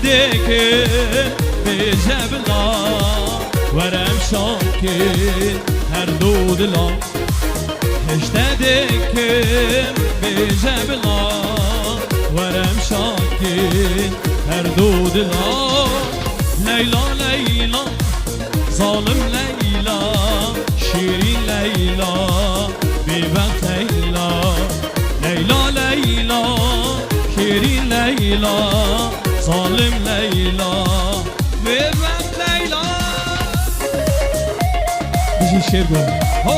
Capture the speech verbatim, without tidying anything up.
Dikim bêje bila, were em şakê her du dila. Hişte dikim bêje bila, were em şakê her du dila. Leyla, Leyla, zalim Leyla, şîrîn Leyla, bêbext Leyla. Leyla, Leyla, şîrîn Leyla, zalim Leyla, bêbext Leyla. Bijî Şêrgo. Ho,